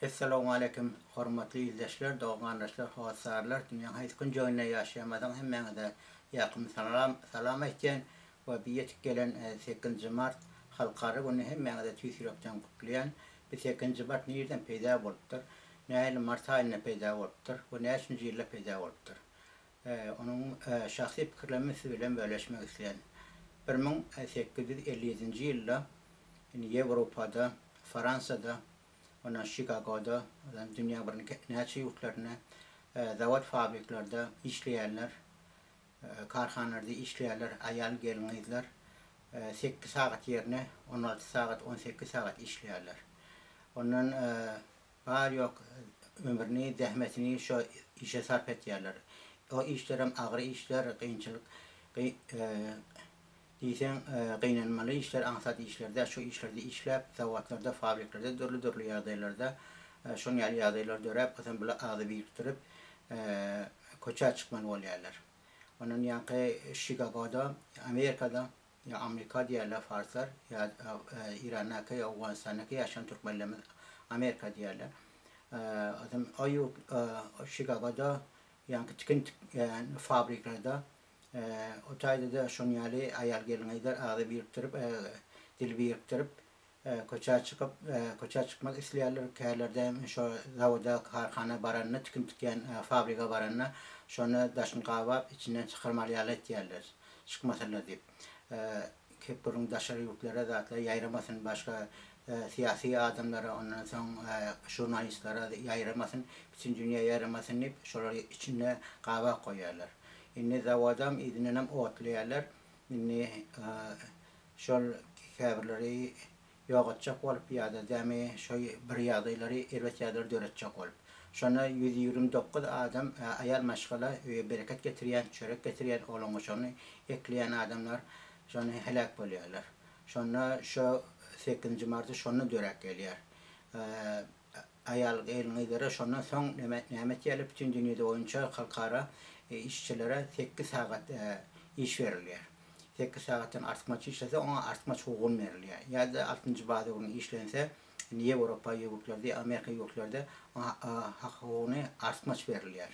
Essalawmaleýkim hormatly ildeşler, dogan-garyndaşlar, hossarlar, dünýäň haýsy künjeginde ýaşaýan bolsaň hemmäňize ýakymly salam salam aýtýan we bi ýetip gelen sekizinji mart halkara gününi hemmäňize tüýs ýürekden gutlaýan. Bi sekizinji mart nirden peýda bolupdyr? Nähili mart aýynda peýda bolupdyr we näçinji ýylda peýda bolupdyr? Onuň şahsy pikirlerimi siz bilen bölüşmek isleýän. 1857-nji ýylda indi Ýewropada, Fransiýada, ondan Şikagoda, ondan dünýäň birnäçe ýurtlarynda zawod-fabriklerde işleýänler, karhanalarda işleýänler, aýal gelin-gyzlar sekiz sagat ýerine 16 sagat, 18 sagat işleýärler. Ondan Bar-ýok ömrüni, zähmetini şo işe sarp etýärler. O işlerem agyr işler, kynçylyk, diýseň gynanmaly işler, aňsat işler däl. Şo işlerde işläp, zawodlarda, fabriklerde dürli-dürli ýagdaýlarda şonuň ýaly ýagdaýlar döräp, onsoň bular agzy birikdirip, köçä çykmaly bolýarlar. Ondan ýaňky Şikagoda, Amerikada Ýa Amerika diýerler farslar, ýa Irandaky, ýa Owganystandaky ýaşaýan türkmenlerimiz Amerika diýerler. Azam o ýurt Şikagoda ýaňky tikin tikýän fabriklerde o taýda-da şonuň ýaly aýal gelin-gyzlar agzy birikdirip, dil birikdirip Köçä çykyp, köçä çykmak isleýärler. Kärlerde şo zawoda, karhana baranda, tikin tikýän fabrige baranda, şony daşyny gabap, içinden çykarmaly ýaly etýärler, çykmasynlar diýip. Kep gürrüň daşary ýurtlara zatlar ýaýramasyn, başga syýasy adamlara, ondan soň žurnalistlere ýaýramasyn, bütin dünýä ýaýramasyn diýip, şolary içinde gabap goýýarlar. Indi zawodam yzyndanam otlaýarlar. Indi Şol käbirleri ýok etjek bolup ýa-da dämi şo bir ýagdaýlary erbet ýagdaýlary döretjek bolup. Şonda 129 adam aýal maşgala öýe bereket getirýän, çörek getirýän, oglan-goçagyny ekleýän adamlar şonda heläk bolýarlar. Şonda şo sekizinji marta şonda döräp gelýär. Aýal gelin-gyzlara şondan soň näme näme etýärler bütin dünýede boýunça halkara işçilere sekiz sagat iş berilýär. Sekiz sagatdan artykmaç işlese oňa artykmaç hukugyny berilýär. Ýa-da altynjy baza güni işlense indi Ýewropa ýurtlarda Amerika ýurtlarda oňa hak hukugyny artykmaç berilýär.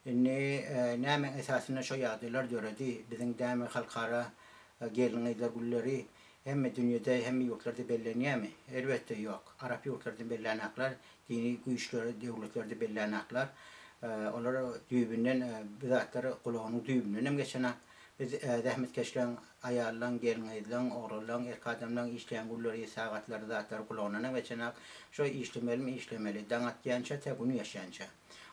Indi nämäň esasynda şo ýagdaýlar döredi biziň dämi halkara gelin-gyzlar günleri Hemme dünýede, hemme ýurtlarda bellenýärmi? Elbetde ýok. Arap ýurtlarda bellänaklar, dini güýçleri döwletlerde bellänaklar. Olar düýbünden bu zatlar gulagynyň düýbündenem geçenak. Biz zähmetkeşleň, aýallaň, gelin-gyzlaň, oglanlaň, erkek adamlaň işleýän günleri, sagatlary, zatlary gulagyndanam geçenak. Şo işlemelimi işlemeli, daň atýança, tä gün geçýänçä.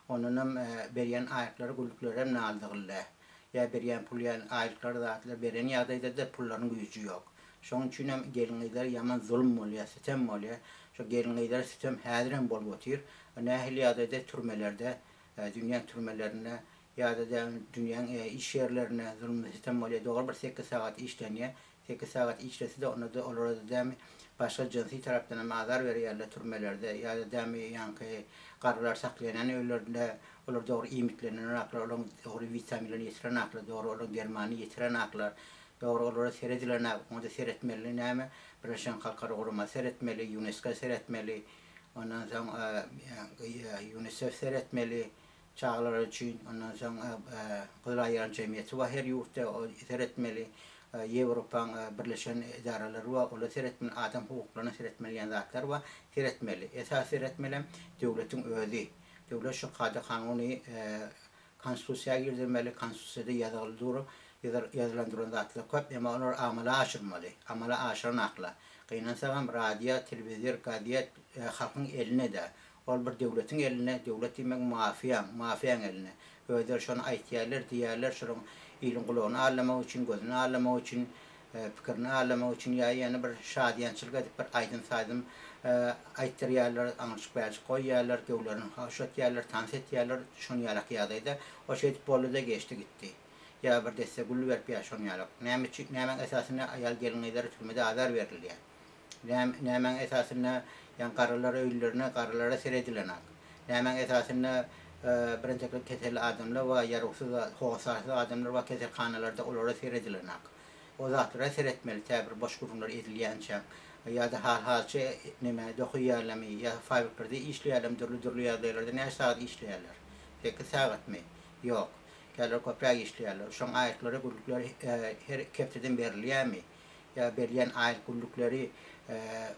Ondanam berýän aýlyklary, günlüklerem naldygylda. Ýa berýän pul ýa aýlyklar zatlar beren ýagdaýdada pullaryň güýji ýok. Şoň üçinem gelin-gyzlara ýaman zulum bolýar, sütem bolýar. Şo gelin-gyzlara sütem häzirem bolup otyr. Nähili ýagdaýda türmelerde, dünýäň türmelerinde ýa-da dünýäň iş ýerlerinde zulum sütem bolýar. Dogry bir sekiz sagat işlenýär. Sekiz sagat işlese-de onda-da olara-da dämi başga jynsy tarapdanam azar berýärler türmelerde ýa-da dämi ýaňky garrylar saklaýan öýlerinde olar dogry iýmitlenenaklar, olaryň dogry witaminlerini ýetirenaklar, dogry olaryň dermanyny ýetirenaklar, dogry olara seredilenak, oňa-da seretmeli näme Birleşen Halklar Guramasy seretmeli, Ýunesko seretmeli, ondan soň Ýunisef seretmeli. Çagalar üçin, ondan soň Gyzyl Aý jemgyýeti bar her ýurtda, ol seretmeli. Ýewropaň birleşen edaralary bar, olar seretmeli, adam hukuklaryna seretmeli diýen zatlar bar, seretmeli. Esasy seretmelem döwletiň özi. Döwlet şu kada-kanuny konstitusiýa girdirmeli, konstitusiýada ýazyly dur, ýazylan duran zatlar köp, emma olary amala aşyrmaly, amala aşyranaklar. Gynansagam radio, telewizor, gazet halkyň elinde-de. Ol bir döwletiň elinde, döwlet diýmek mafiýaň, mafiýaň elinde. Özleri şony aýtýarlar, diýýärler, şolaryň iliň gulagyny aldamak üçin, gözüni aldamak üçin, pikirini aldamak üçin ýa ýene bir şadyýançylyk edip bir aýdym-saýdym aýtdyrýarlar, aňryjyk-bärjik goýýarlar, göwlerini hoşlatýarlar, tans etýärler, şonuň ýalak ýagdaýda. O şeýdip boldy-da geçdi gitdi. Ýa bir desse gül berip ýa şonuň ýalak. Näme üçin, nämäň esasynda aýal gelin-gyzlara türmede azar berilýär? Näme, nämäň esasynda ýa garrylar öýlerine garrylara seredilenak. Nämäň esasynda birinjikli keselli adamlar bar, ýarawsyz, hossarsyz adamlar bar keselhanalarda olara seredilenak. O zatlara seretmeli tä bir boş gürrüňler edilýänçä. Ýa-da hal-halçy neme dokaýarlarmy ýa fabriklerde işleýärlermi dürli-dürli ýagdaýlarda näçe sagat işleýärler? Sekiz sagatmy? Ýok. Käler köpräk işleýärler. Şoň aýlyklary, günlükleri her iki hepdeden berilýärmi? Ýa berilýän aýlyk günlükleri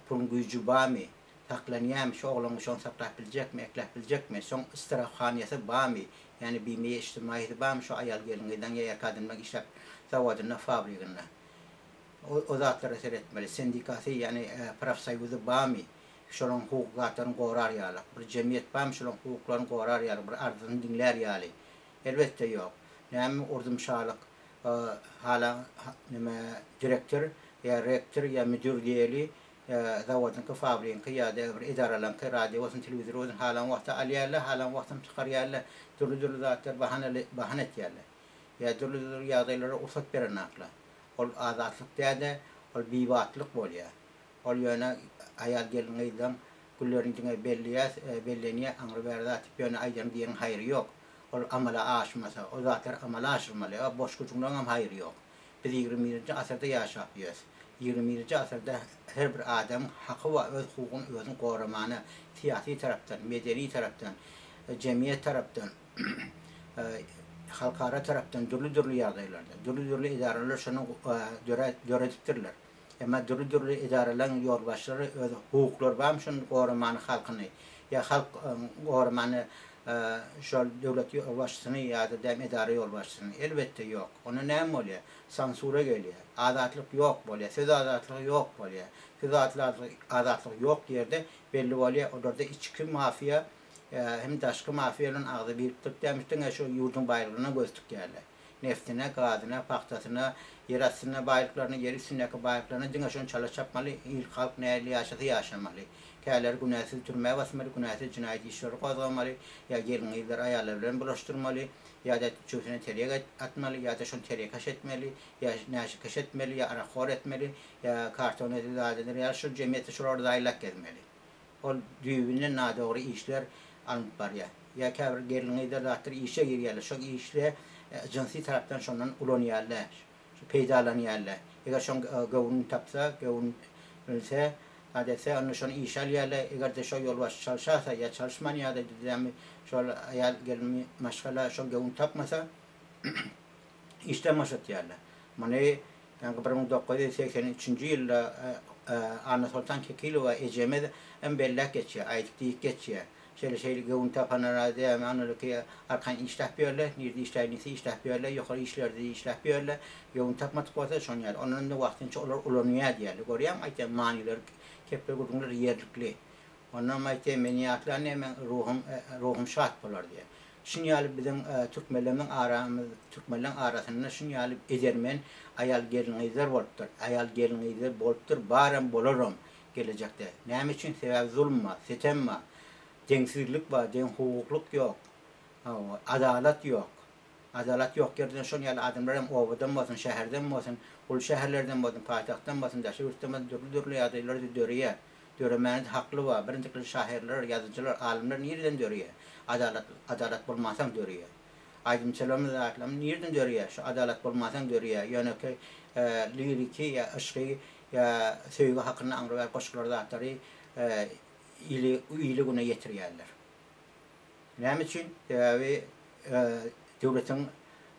puluň güýji barmy? Saklanýarmy? Şu oglan şony saklap biljekmi, ekläp biljekmi? Şoň strahowaniýasy barmy? Ýagny bimeýe ijtimaýysy barmy şu aýal gelin-gyzlaň ýa erkek adamlaň işläp zawodynda, fabriginde? O zatlara seretmeli. Sendikasy, ýagny profsoýuzy barmy? Şolaryň hukuk zatlaryny gorar ýalyk. Bir jemgyýet barmy şolaryň hukuklaryny gorar ýaly, bir arzasyny diňlär ýaly? Elbetde ýok. Näme urdum şalyk hala neme direktor ýa rektor ýa müdür diýeli zawodyňky, fabrigiňki ýa-da bir edaralaňky radio bolsun, telewizor bolsun halan wagty alýarlar, halan wagtam çykarýarlar. Dürli-dürli zatlar bahana etýärler. Ýa dürli-dürli ýagdaýlara rugsat berenaklar. Ol azatlyk däl-de, ol bibatlyk bolýar. Ol ýöne aýal gelin-gyzlaň güllerini diňe belleýäs, bellenýär, aňry-bäri zat diýip ýöne aýdanyň diýeniň haýry ýok. Ol amala aşmasa, o zatlary amala aşyrmaly. A boş gürrüňleňem haýry ýok. Biz ýigrimi birinji asyrda ýaşap ýös. Ýigrimi birinji asyrda her bir adamyň haky bar öz hukugyny özüni goramana, syýasy tarapdan, medeni tarapdan, jemgyýet tarapdan. halkara tarapdan dürli-dürli ýagdaýlarda, dürli-dürli edaralar şony döredipdirler. Emma dürli-dürli edaralaryň ýolbaşçylary öz hukuklary barmy şony goramany halkyny ýa halk goramany şol döwlet ýolbaşçysyny ýa-da däm edara ýolbaşçysyny? Elbetde ýok. Onda näme bolýar? Sansura gelýär. Azatlyk ýok bolýar. Söz azatlygy ýok bolýar. Söz azatlygy ýok ýerde belli bolýar, olarda içki mafiýa Hem daşky mafiýa bilen agzy birikdirip dämiş diňe şu ýurduň baýlygyna göz tikýärler. Neftine, gazyna, pagtasyna, ýer astynda baýlyklaryna, ýer üstündäki baýlyklaryna diňe şony çala çapmaly, il halk nähili ýaşasa ýaşamaly. Käleri günäsiz türmä basmaly, günäsiz jenaýat işleri gozgamaly, ýa gelin-gyzlary aýallar bilen bulaşdyrmaly, ýa-da jübüsine terýek atmaly, ýa-da şony terýekeş etmeli, ýa näşekeş etmeli, ýa arakhor etmeli, ýa karton edil zat eder ýaly şol jemgyýetde şolary zaýalap gezmeli. Ol düýbünden nadogry işler alnyp barýar. Ýa käbir gelin-gyzlar zatlar işe girýärler, şol işde jynsy tarapdan şondan ulanýarlar, peýdalanýarlar. Eger şoň göwnüni tapsa, göwün bilse, zat etse, onda şony işe alýarlar. Eger-de şo ýolbaşçy çalşarsa ýa çalyşman ýa-da dämi şol aýal gelin maşgala şoň göwnüni tapmasa, işden boşatýarlar. Muny ýaňky 1983-nji ýylda Annasoltan Kekilowa ejemiz hem belläp geçýär, aýdyp diýip geçýär. Şeýle-şeýle göwün tapanlara dämi annalyky arkaýyn işläp ýörler, nirde işläýin diýse işläp ýörler, ýokary işlerde işläp ýörler. Göwün tapmadyk bolsa şonuň ýaly. Ondan-da wagtynça olar ulanýar diýýärler. Görýäňmi aýtýan manylar, kepbe gürrüňler ýerlikli. Ondan aýtýar, meni ýatlan diýýär, meň ruhum, ruhum şat bolar diýýär. Şuň ýaly biziň türkmenlerimiziň aramyz, türkmenleň arasynda şuň ýaly edermen aýal gelin-gyzlar bolupdyr. Aýal gelin-gyzlar bolupdyr, baram, bolaram gelejekde. Näme üçin? Sebäbi zulum bar, setem bar, deňsizlik bar, deňhukuklyk ýok, hawa, adalat ýok. Adalat ýok ýerden şon ýaly adamlar hem obadan bolsun, şäherden bolsun, uly şäherlerden bolsun, paýtagtdan bolsun, daşary ýurtdan bolsun dürli-dürli ýagdaýlarda döreýär. Döremäne-de hakly bar. Birinjikli şahyrlar, ýazyjylar, alymlar nireden döreýär? Adalat, adalat bolmansoň döreýär. Aýdymçylarymyz zatlarymyz nireden döreýär? Şu adalat bolmansoň döreýär. Ýönekeý liriki ýa yşky ýa söýgi hakynda aňrybaý goşgular zatlary ili ili-güne ýetirýärler. Näme üçin? Sebäbi döwletiň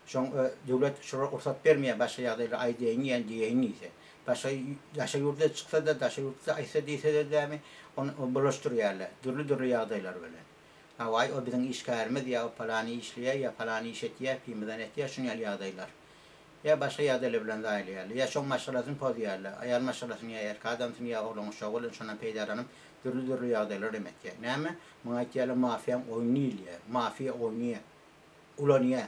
şoň döwlet şolara rugsat bermeýär başga ýagdaýlar aýdaýyn diýen diýeýin diýse. Başga daşary ýurda çyksa-da daşary ýurtda aýtsa diýse-de dämi ony bulaşdyrýarlar dürli-dürli ýagdaýlar bilen. Hawaý o biziň işgärimiz ýa o palany işleýär ýa palany iş etýär pimizan etýär şuny ýaly ýagdaýlar. Ýa başga ýagdaýlar bilen zaýalaýarlar. Ýa şoň maşgalasyny pozýarlar. Aýal maşgalasyny ýa erkek adamsyny ýa oglan uşagy bilen şondan peýdalanyp dürli-dürli ýagdaýlar hem etýär. Näme? Muňa aýtýarlar mafiýaň oýny diýilýär. Mafiýa oýnaýar. Ulanýar.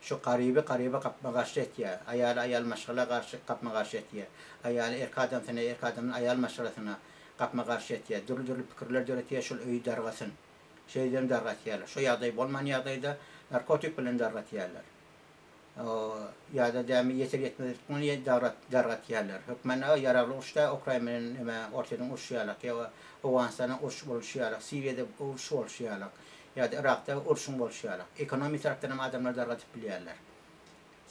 Şu garyby garyba gapma-garşy etýär. Aýaly aýal maşgala garşy gapma-garşy etýär. Aýaly erkek adamsyna, erkek adamyny aýal maşgalasyna gapma-garşy etýär. Dürli-dürli pikirler döretýär şol öýi dargasyn. Şeýdibem dargatýarlar. Şo ýagdaý bolman ýagdaýda narkotik bilen dargatýarlar. Ýa-da dämi ýeter-ýetmezlik bilen dargatýarlar. Hökman ýaragly uruşda Ukraina bilen neme Orsýetiň urşy ýalak, ýa Owganystanyň uruş bolşy ýalak, Siriýada uruş bolşy ýalak, ýa-da Yrakda urşuň bolşy ýalak. Ekonomik tarapdan hem adamlary dargadyp bilýärler.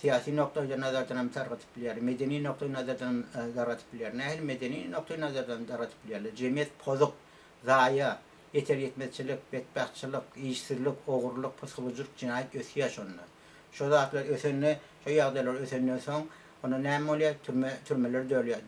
Syýasy noktaý nazardan hem dargadyp bilýärler, medeni noktaý nazardan hem dargadyp bilýärler. Nähili medeni noktaý nazardan dargadyp bilýärler? Jemgyýet pozuk, zaýa, ýeter-ýetmezçilik, betbagtçylyk, işsizlik, ogurlyk, pysgybujylyk, jenaýat ösýär şonda. Şo zatlar ösende, şo ýagdaýlar ösenden soň, onda näme bolýar? Türme, türmeler dölýär,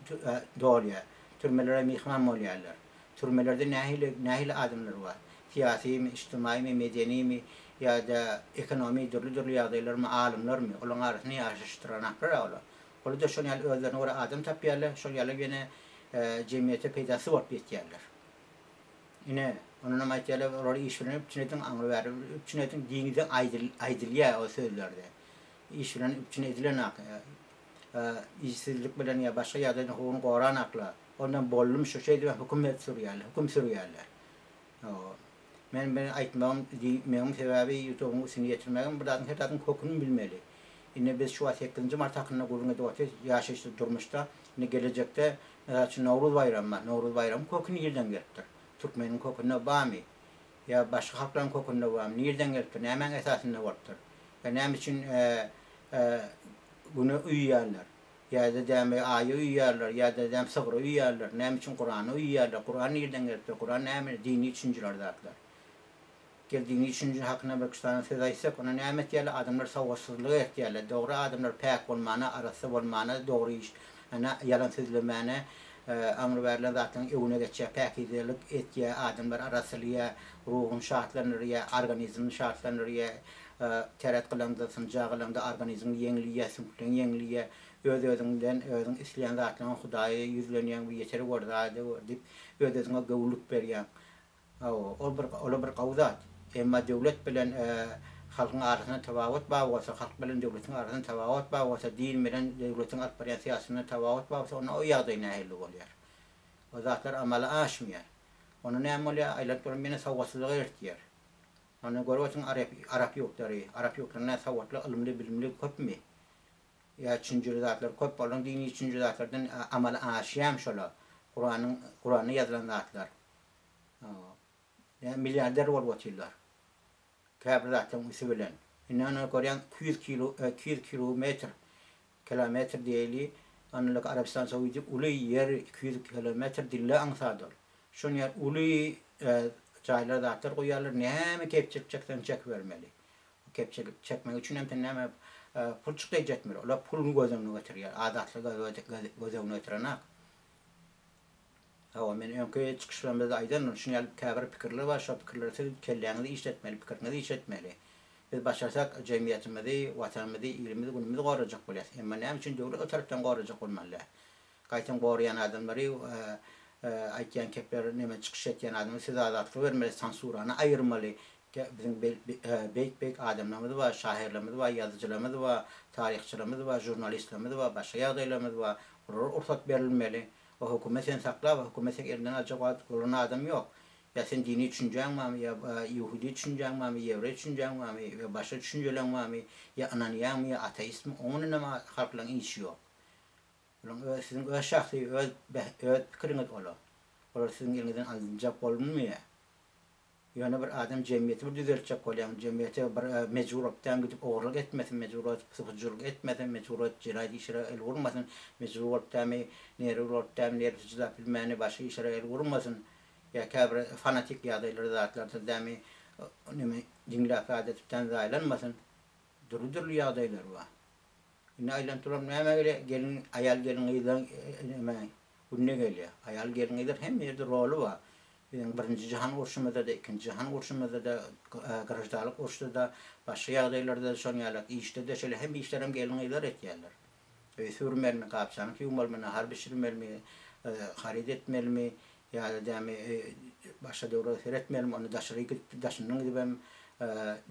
dolýar. Türmelere myhman bolýarlar. Türmelerde nähili, nähili adamlar bar? Syýasymy, ijtimaýymy, medenimi ýa-da ekonomi dürli-dürli ýagdaýlarmy, alymlarmy? Olaryň arasynda ýaşaşdyranaklar-a olar. Olar-da şol ýaly özlerine görä adam tapýarlar, şol ýaly ýene jemgyýete peýdasy bolup ýetýärler. Ine, ondanam aýtýarlar, olary iş bilen üpjün ediň, aňry-bäri üpjün ediň diýňizde aýdylýar o sözlerde. Iş bilen üpjün edilenak, işsizlik bilen ýa başga ýagdaýdan hukugyny goranaklar. Ondan boldum şu, şeýdibem höküm sürýärler, höküm sürýärler. Men bir aýtmagym, diýmegim sebäbi ýutubyň üstüni ýetirmegim, bir zadyň her zadyň köküni bilmeli. Indi biz şu wagt sekizinji mart hakynda gürrüň edip otyrys, ýaşaýyşda, durmuşda. Indi gelejekde, mysal üçin, Nowruz baýramy bar. Nowruz baýramy köki nirden gelipdir? Türkmeniň kökünde barmy? Ýa başga halklaryň kökünde barmy? Nirden gelipdir? Nämäň esasynda bolupdyr? Ýa näme üçin Güne uýýarlar? Ýa-da däme Aýa uýýarlar, ýa-da däme sygra uýýarlar? Näme üçin Kurana uýýarlar? Kuran nirden gelipdir? Kuran näme? Dini düşünjeler zatlar. Gel dini düşünje hakynda bir iki sany söz aýtsak, onda näme etýärler? Adamlar sowatsyzlyga eltýärler. Dogry adamlar päk bolmana, arassa bolmana, dogry iş, ýa ýalan sözlemäne, aňry berlen zatlaryň öňüne geçýär, päkizelik etýär, adamlar arassalaýar, ruhuny şatlandyrýar, organizmini şatlandyrýar, täret kylaňda, synja kylaňda organizmiň ýeňleýär, süňkleň ýeňleýär, öz-özüňden özüň isleýän zatlaryňa Hudaýa ýüzlenýäň, bu ýeter gör, zada gör diýip, öz-özüňe göwünlik berýäň. Hawa, ol bir, ol-a bir gowy zat. Emma döwlet bilen halkyň arasynda tapawut bar bolsa, halk bilen döwletiň arasynda tapawut bar bolsa, din bilen döwletiň alyp barýan syýasatynda tapawut bar bolsa, onda o ýagdaý nähili bolýar? O zatlar amala aşmaýar. Onda näme bolýar? Aýlanyp duran ýene sowatsyzlyga eltýär. Onda görüp oturyň arap, arap ýurtlary, arap ýurtlarynda sowatly, ylymly, bilimli köpmi? Ýa düşünjeli zatlar köp, olaryň dini düşünje zatlardan amala aşýarmy şolar? Kuranyň, Kuranda ýazylan zatlar. Ýa milliarder bolup otyrlar. Käbir zatlaryň üsti bilen. Indi ony görýäň 200 kilo, 200 kilometr, kilometr diýeli, onluk Arabystan Saudy uly ýer 200 kilometr dille aňsat ol. Şon ýaly uly jaýlar zatlar goýýarlar, näme kepçelik çekseň çekibermeli. O kepçelik çekmek üçin hem sen näme pul çykdajy etmeli. Olar puluny göz öňüne getirýär, azatlygy göz öňüne getirenak. Hawa, men öňki çykyşlarymda-da aýdandym, şuny ýaly käbir pikirler bar, şo pikirleri siz kelläňizi işletmeli, pikiriňizi işletmeli. Biz başarsak jemgyýetimizi, Watanymyzy, ilimizi, günümizi gorajak bolýas. Emma näme üçin döwlet o tarapdan gorajak bolmaly däl? Gaýtam goraýan adamlary, aýtýan kepler, neme çykyş etýän adamlara söz azatlygy bermeli, sansurany aýyrmaly. Biziň beýik-beýik adamlarymyz bar, şahyrlarymyz bar, ýazyjylarymyz bar, taryhçylarymyz bar, žurnalistlerimiz bar, başga ýagdaýlarymyz bar. Olara rugsat berilmeli. O hökümet seni saklap, hökümet seň elinden aljak wagt bolan adam ýok. Ýa sen dini düşünjäň barmy, ýa ýehudi düşünjäň barmy, ýewreý düşünjäň barmy, ýa başga düşünjeleň barmy, ýa ynanýaňmy, ýa ateistmi, oň bilenem halklaň işi ýok. Olaň öz, siziň öz şahsy, öz, öz pikiriňiz ola. Olar siziň eliňizden alynjak bolunmaýar. Ýöne bir adam jemgyýeti bir düzeltjek bolýaň, jemgyýete bir mejbur bolup däm gidip ogurlyk etmesin, mejbur bolup sypyjylyk etmesin, mejbur bolup jenaýat işlere el urmasyn, mejbur bolup dämi nerwi bolup dämi nerwsi çydap bilmäni başga işlere el urmasyn ýa käbir fanatik ýagdaýlarda zatlarda dämi neme diňläp zat edip däm zaýalanmasyn. Dürli dürli ýagdaýlar bar. Indi aýlanyp duran nämä gelýär? Gelin aýal gelin gyzlaryň neme gününe gelýär. Aýal gelin gyzlar hemme ýerde roly bar. Biziň birinji jahan urşumyzda-da, ikinji jahan urşumyzda-da, graždanlyk urşda-da, başga ýagdaýlarda-da şonuň ýaly, işde-de şeýle hemme işlerem gelin-gyzlar etýärler. Öý süpürmelimi, gap-çanak ýuwmalymy, nahar bişirmelimi, haryt etmelimi ýa-da dämi başga döwlete seretmelimi, onda daşary gidip, daşyndan gidibem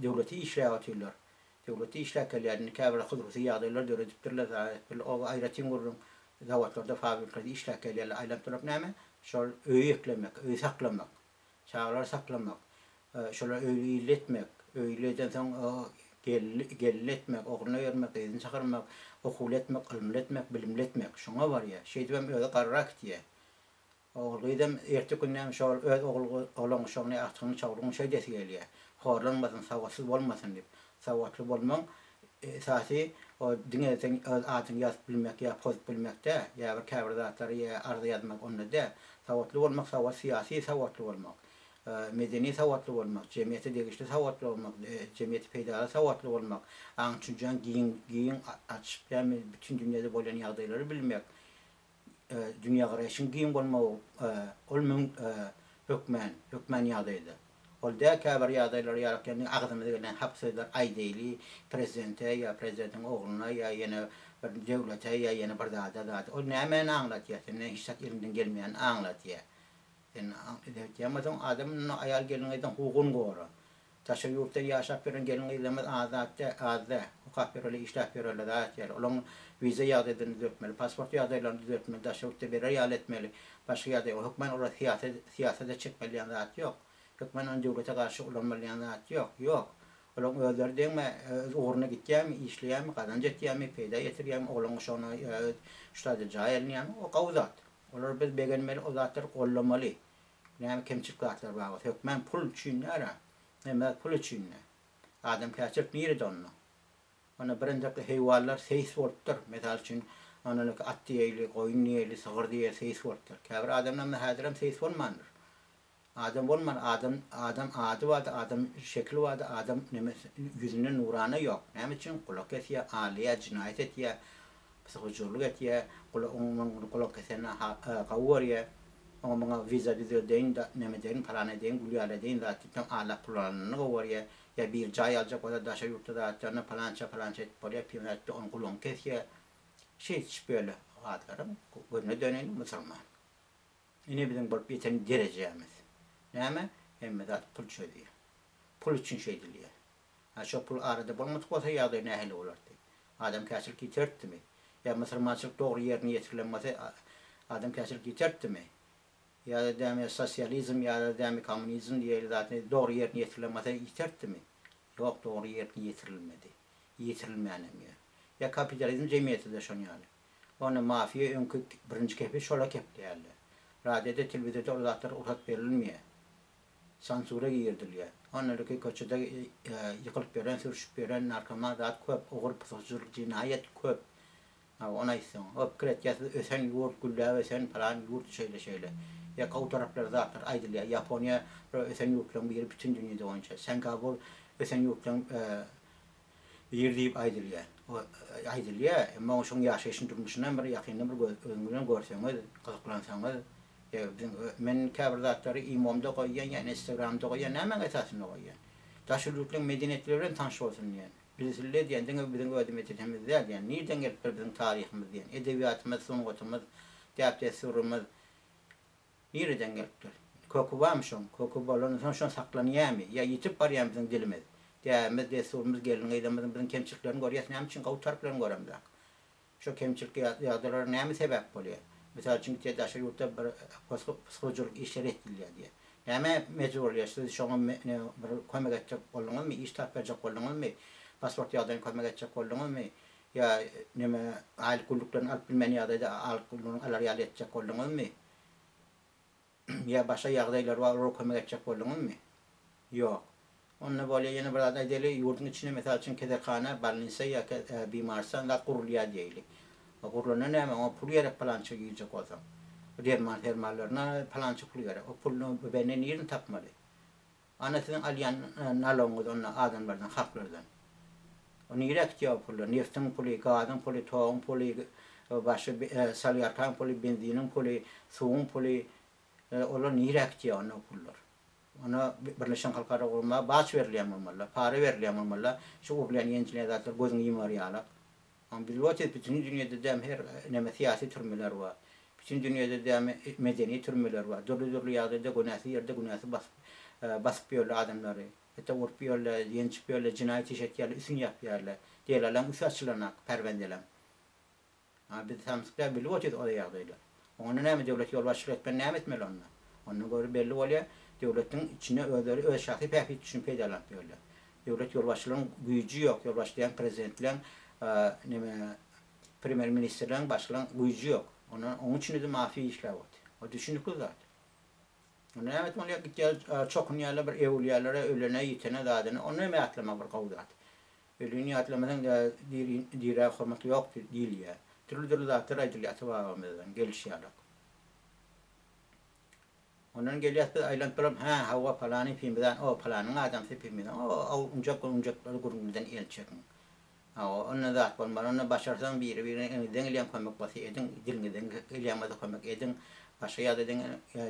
döwleti işläp otyrlar. Döwletde işläp gelýär. Indi käbir hususy ýagdaýlar döredipdirler, zat edipdirler. O aýratyn gürrüň. Zawodlarda, fabriklerde işläp gelýärler. Aýlanyp dolanyp näme? Şol öýi eklemek, öýi saklamak, çagalary saklamak, şolary öýli-illi etmek, öýli edensoň gelin gelinli etmek, ogluny öýermek, gyzyny çykarmak, okuwly etmek, ylymly etmek, bilimli etmek. Şoňa barýar. Şeýdibem özi garrak gitýär. Ogul-gyzam ertir günem şol öz ogul oglan uşagyny, agtygyny, çowlugyny şeýdesi gelýär. Horlanmasyn, sowatsyz bolmasyn diýip. Sowatly bolmaň. Esasy o diňe seň öz adyňy ýazyp bilmek ýa pozup bilmek dä, ýa bir käbir zatlary ýa arza ýazmak onda dä. Sowatly bolmak sowat syýasy sowatly bolmak, medeni sowatly bolmak, jemgyýete degişli sowatly bolmak, jemgyýete peýdaly sowatly bolmak, aň düşünjäň giň giň açyp ýa bütin dünýede bolýan ýagdaýlary bilmek, Dünýägaraýşyň giň bolmagy ol müň hökmän, hökmän ýagdaýda. Ol däl käbir ýagdaýlar ýaly ýagny agzymyza gelen hak sözler aýdaýly prezidente ýa prezidentiň ogluna ýa ýene bir döwlete ýa ýene bir zada zada. Ol nämäni aňladýar? Senden hiç zat eliňden gelmeýänini aňladýar. Sen etýän bolsaň adam aýal gelin-gyzyň hukugyny gora. Daşary ýurtda ýaşap ýören gelin-gyzlarymyz az zat däl, az däl. Okap ýörerler, işläp ýörerler, zat etýärler. Olaryň wiza ýagdaýlaryny düzetmeli, pasport ýagdaýlaryny düzetmeli, daşary ýurtda berer ýaly etmeli. Başga ýagdaý, hökman olar syýasy, syýasata çekmeli diýen zat ýok. Hökman ony döwlete garşy ulanmaly diýen zat ýok. Ýok. Olaryň özleri deňme, öz ugruna gitýärmi, işleýärmi, gazanç etýärmi, peýda getirýärmi, oglan-uşagyna öz şu taýda jaý alynýarmy, o gowy zat. Olara biz begenmeli, o zatlary goldamaly. Näme kemçilik zatlar bar bolsa hökmän pul üçin däl-ä. Hemme zat pul üçin-dä. Adamkärçilik nirede onda? Onda birinjekde heýwanlar seýis bolupdyr. Mysal üçin, ondan öňki at diýeýli, goýun diýeýli, sygyr diýeýli seýis bolupdyr. Käbir adamlar muna häzirem seýis bolmandyr. Adam bolman, adam, adam ady bardy, adam şekili bardy, adam neme ýüzünde nurana ýok. Näme üçin? Gulak kesýär, alýar, jenaýat etýär. Psihojurlyk etýä, gulak oňa muňa gulak kesenini gowy görýä. Oňa muňa wiza düzeldeýin, neme edeýin, palan edeýin, gül ýaly edeýin zat diýip soň alap pul alanyny gowy görýä. Ýa biri jaý aljak bolsa daşary ýurtda zat ýa palança palança edip bolýa, pim zat diýip onuň gulagyny kesýä. Şeýdişip ýörler. Adlaram gözüne döneýin musulman. Ine biziň bolup ýeten derejämiz. Näme? Hemme zat pul çözýä. Pul üçin şeýdilýä. Hä şo pul arada bolmadyk bolsa ýagdaý nähili bolardy? Adamkärçilik ýitertdimi? Ýa musurmançylyk dogry ýerine ýetirilen bolsa adamkärçilik ýitertdimi? Ýa-da dämi sosializm ýa-da dämi kommunizm diýeli zat dogry ýerine ýetirilen bolsa ýitertdimi? Ýok dogry ýerine ýetirilmedi. Ýetirilmänem ýör. Ýa kapitalizm jemgyýeti-de şon ýaly. Onda mafiýa öňki birinji kepi şola kepleýärler. Radioda telewizorda ol zatlar rugsat berilmeýär. Sansura girdilýär. Ondan köçede ýykylyp ýören, sürşüp ýören narkoman zat köp, ogry, pysykçylyk, jenaýat köp. Hawa, ony aýtsaň. O pikir etýär, siz ösen ýurt, gülläp ösen pylan ýurt şeýle-şeýle. Ýa gowy taraplary zatlar aýdylýar. Ýaponiýa bir ösen ýurtlaryň biri bütin dünýede boýunça. Singapur ösen ýurtlaryň biri diýip aýdylýar. O aýdylýar, emma şoň ýaşaýşyny, durmuşyndan bir ýakyndan bir özüňiz bilen görseňiz, gyzyklansaňyz, ýa biziň men käbir zatlary imomda goýýan ýa instagramda goýýan, nämäň esasynda goýýan? Daşary ýurtlaryň medeniýetleri bilen tanyş bolsun diýen. Bilsinler diýen, diňe biziň öz medeniýetimiz däl diýen, nirden gelipdir biziň taryhymyz diýen, edebiýatymyz, sungatymyz, däp-dessurymyz. Nireden gelipdir? Köki barmy şoň? Köki bolansoň şon saklanýamy? Ýa ýitip barýamy biziň dilimiz? Däbimiz, dessurymyz, gelin-gyzlarymyzyň biziň kemçiliklerini görýäs, näme üçin gowy taraplaryny göremzok? Şo kemçilik ýagdaýlara näme sebäp bolýar? Mysal üçin gitýär daşary ýurtda bir psihologiýalyk işler etdilýär diýýär. Nämä mejbur bolýar? Siz şoňa bir kömek etjek bolduňyzmy? Iş tapyp berjek bolduňyzmy? Pasport ýagdaýyna kömek etjek bolduňyzmy? Ýa neme aýlyk günlüklerini alyp bilmän ýagdaýda aýlyk günlügini alar ýaly etjek bolduňyzmy? Ýa başga ýagdaýlar bar olara kömek etjek bolduňyzmy? Ýok. Onda bolýa ýene bir zat aýdaýly ýurduň içinde mysal üçin keselhana, bolnisa ýa bimarstan zat gurulýar diýeýli. Gurlanda näme oňa pul gerek palança girjek bolsaň. Derman sermanlaryna palança pul gerek. O puluny bende nirden tapmaly? Ana siziň alýan nalogyňyz onda adamlardan, halklardan. O nirä gitýär o pullar? Neftiň puly, gazyň puly, toguň puly, başga solýarkaň puly, benziniň puly, suwuň puly, olar nirä gitýär onda o pullar? Onda Birleşen Halkara Gurama baç berilýän bolmaly, para berilýän bolmaly, şu urulýan ýenjilýän zatlar gözüňi ýumar ýalak. Ony bilip otyrys, bütin dünýede dämi her neme syýasy türmeler bar. Bütin dünýede dämi medeni türmeler bar. Dürli-dürli ýagdaýda günäsiz ýerde günäsiz basyp basyp ýörler adamlary. Hatda urup ýörler, ýenjip ýörler, jenaýat iş etýärler, üstüni ýapýarlar. Delalaň üsti açylanak, perwendeleň. A biz samsyk däl, bilip otyrys o ýagdaýlary. Onda näme döwlet ýolbaşçylyk etmeli näme etmeli onda? Onda göri belli bolýar, döwletiň içinde özleri öz şahsy bähbit üçin peýdalanyp ýörler. Döwlet ýolbaşçylaryň güýji ýok, ýolbaşçy diýen prezidentleň neme premýer ministrleň başgalaň güýji ýok. Onda oň üçin-de mafiýa işläp otyr. O düşünikli zat. Onda näme etmeli bolýar? Gitýär çokunýarlar bir öwülýälere, ölene, ýitene zadyny. Onda hem ýatlamak bir gowy zat. Ölini ýatlamasaň dirä hormat ýok diýilýär. Dürli-dürli zatlar aýdylýar ata-babamyzdan gelişi ýalak. Ondan gelýäs biz aýlanyp durup, hä, hawa, palany pimizan, o, palanyň adamsy pimizan, o, o, unjak-unjaklar gürrüňden el çekiň. Hawa, onda zat bolmaz, onda başarsaň biri-birine eliňizden gelýän kömek bolsa ediň, diliňizden gelýän bolsa kömek ediň, başga ýagdaýdan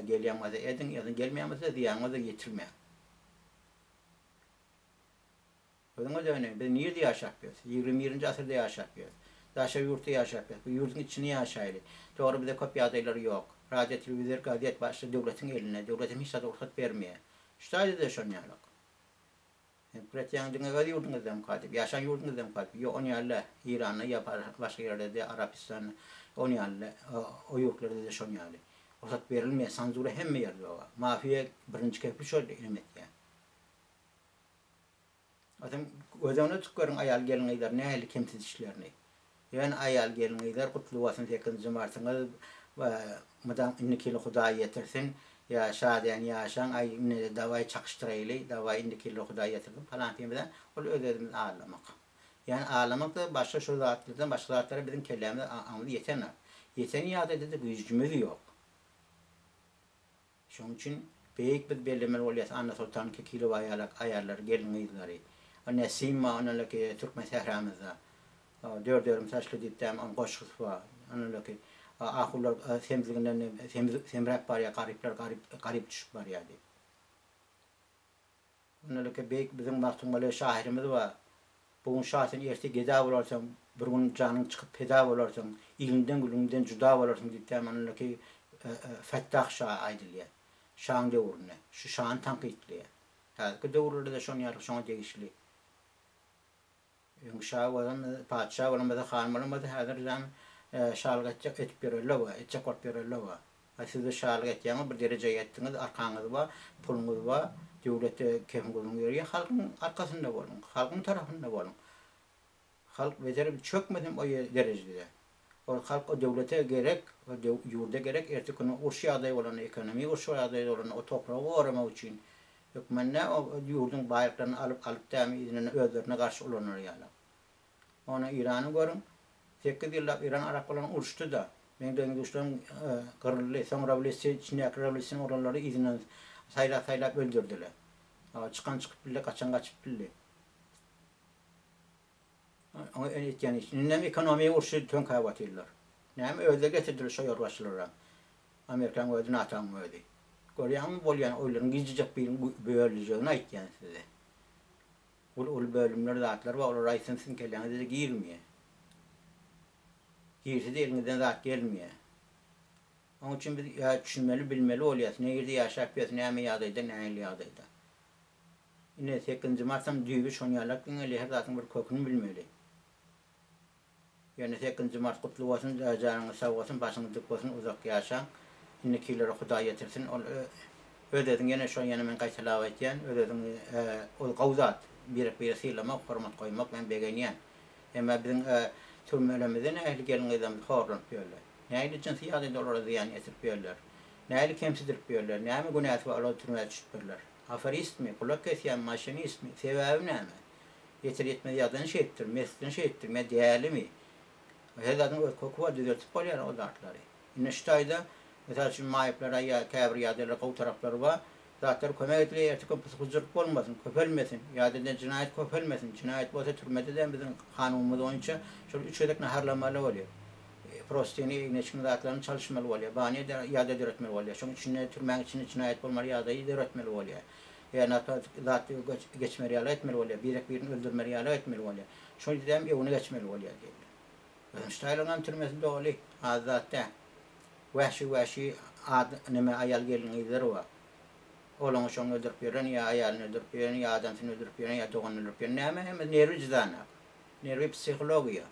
gelýän bolsa ediň, ýa-da gelmeýän bolsa zyýanyňyzy ýetirmäň. Gözüňe döneýin, biz nirde ýaşap ýörüs? Ýigrimi birinji asyrda ýaşap ýörüs. Daşary ýurtda ýaşap ýörüs. Bu ýurduň içinde ýaşaýly. Dogry, bizde köp ýagdaýlar ýok. Radio, telewizor, gazet başda döwletiň elinde. Döwletem hiç zada rugsat bermeýär. Şu taýda-da şon ýalak. Sen pikir etýäň diňe öz ýurduňyzdamyka diýip, ýaşan ýurduňyzdamyka diýip. Ýok, on ýaly däl. Eýranda ýa başga ýerlerde, Arapystanda on ýaly däl. O ýurtlarda-da şon ýaly. Rugsat berilmeýär. Sanzura hemme ýerde bar. Mafiýa birinji kepil şol hem etýär. Özem göz öňüne tutup görüň aýal gelin gyzlary nähili kemsidişlerini. Ýöne aýal gelin gyzlar gutly bolsun sekizinji martyňyz mydam indiki ýyly hudaý ýetirsin ýa şadyýan ýaşaň aý indi dawaý çakyşdyraýly dawaý indiki ýyly hudaý ýetirsin palan pimizan ol öz özümizi aldamak. Ýani aldamak da başga şu zatlardan başga zatlara biziň kellämiz aňymyz ýetenak. Ýeten ýagdaýda-da güýjümiz ýok. Şonuň üçin beýik biz bellemeli bolýas Annasoltan Kekilowa ýalak aýallary, gelin-gyzlary. O Nesim bar onalaki türkmen sähramyzda. Dört örüm saçly diýip dämi onuň goşgusy bar. Onalaki ahunlar semizliginden semräp barýar, garyplar garyp garyp düşüp barýar diýip. Onalaki beýik biziň Magtymguly şahyrymyz bar. Bu gün şa sen erte geda bolarsyň, bir gün janyň çykyp peda bolarsyň, iliňden-günüňden juda bolarsyň diýip dämi onalaki Fettah şa aýdylýar. Şaň döwründe. Şu şany tankytlaýar. Häzirki döwürlerde-de şon ýaly şoňa degişli. Öň şa bolan, patyşa bolan bolsa, han bolan bolsa, häzir jan şalyk etjek edip ýörerler bar, etjek bolup ýörerler bar. A siz-de şalyk etýäňiz, bir derejä ýetdiňiz, arkaňyz bar, puluňyz bar, döwletde kepin gözüň ýörýär, halkyň arkasynda boluň, halkyň tarapynda boluň. Halk beter çökmesin o derejede. Ol halk o döwlete gerek, o ýurda gerek, erteki güni uruş ýagdaýy bolanda, ekonomik uruş ýagdaýy bolanda o topragy goramak üçin hökmende o ýurduň baýlyklaryny alyp, alyp dämi yzyndan özlerine garşy ulanar ýaly. Ony Irany görüň, sekiz ýyllap Iran Yrak bilen uruşdy-da, meň deň-duşlarym gyryldy, soň rewolýusiýa içindäki rewolýusion oglanlary yzyndan saýlap-saýlap öldürdiler. Çykan çykyp bildi, gaçan gaçyp bildi. Oňa öň etýän iş. Indem ekonomiýa urşy töňkäp otyrlar. Näme özleri getirdiler şo ýolbaşçylaram. Amerikaň özi NATO-nyň özi. Görýäňmi bolýan oýlaryň gijijek birini bölüjegini aýtýan size. Uly uly bölümler zatlar bar olar aýtsam siziň kelläňize-de girmeýär. Girse-de eliňizden zat gelmeýär. Oň üçin biz düşünmeli bilmeli bolýas nirde ýaşap ýös näme ýagdaýda nähili ýagdaýda. Ine, sekizinji martam düýbi şonýalak diňeli, her zadyň bir köküni bilmeli. Ýöne sekizinji mart gutly bolsun, janyňyz sag bolsun, başyňyz dik bolsun, uzak ýaşaň. Indiki ýyllara Hudaý ýetirsin. Ol öz-özüň ýene şo ýene men gaýtalap aýtýan, öz-özüňi ol gowy zat, birek-bire sylamak, hormat goýmak men begenýän. Emma biziň türmelerimizde nähili gelin-gyzlarymyz horlanyp ýörler. Nähili jynsy ýagdaýda olara zyýan ýetirip ýörler. Nähili kemsidilip ýörler. Näme günäsi bar olar türmä düşüpdirler. Aforistmi, gulak kesýän maşinistmi, sebäbi näme? Ýeter-ýetmez ýagdaýyny şeýtdir, mesligini şeýtdir, ýa dälimi? Her zadyň öz köki bar, düzeltip bolýar o zatlary. Indi şu taýda, mysal üçin, maýyplara ýa käbir ýagdaýlar gowy taraplary bar, zatlar kömek edilýär, ertir gün pysy-pyjurlyk bolmasyn, köpelmesin, ýa-da jenaýat köpelmesin. Jenaýat bolsa türmede-de biziň kanunymyz boýunça şol üç gezek naharlamaly bolýar. Prostyny, egin-eşigini, zatlaryny çalyşmaly bolýar. Banýa ýagdaý döretmeli bolýar. Şoň içinde, türmäň içinde jenaýat bolmaly ýagdaýy döretmeli bolýar. Ýa narkotik zat geçmeli ýaly etmeli bolýar. Birek-birini öldürmeli ýaly etmeli bolýar. Şol ýerdem öňüne geçmeli bolýar diýilýär. Öňştaýlaryňam türmesi doly, az zat däl. Wäşi-wäşi ad neme aýal gelin-gyzlar bar. Olaňy şoňy öldürip ýören, ýa aýalyny öldürip ýören, ýa adamsyny öldürip ýören, ýa doganyny öldürip ýören. Näme hemme nerwi jydanak. Nerwi psihologiýa.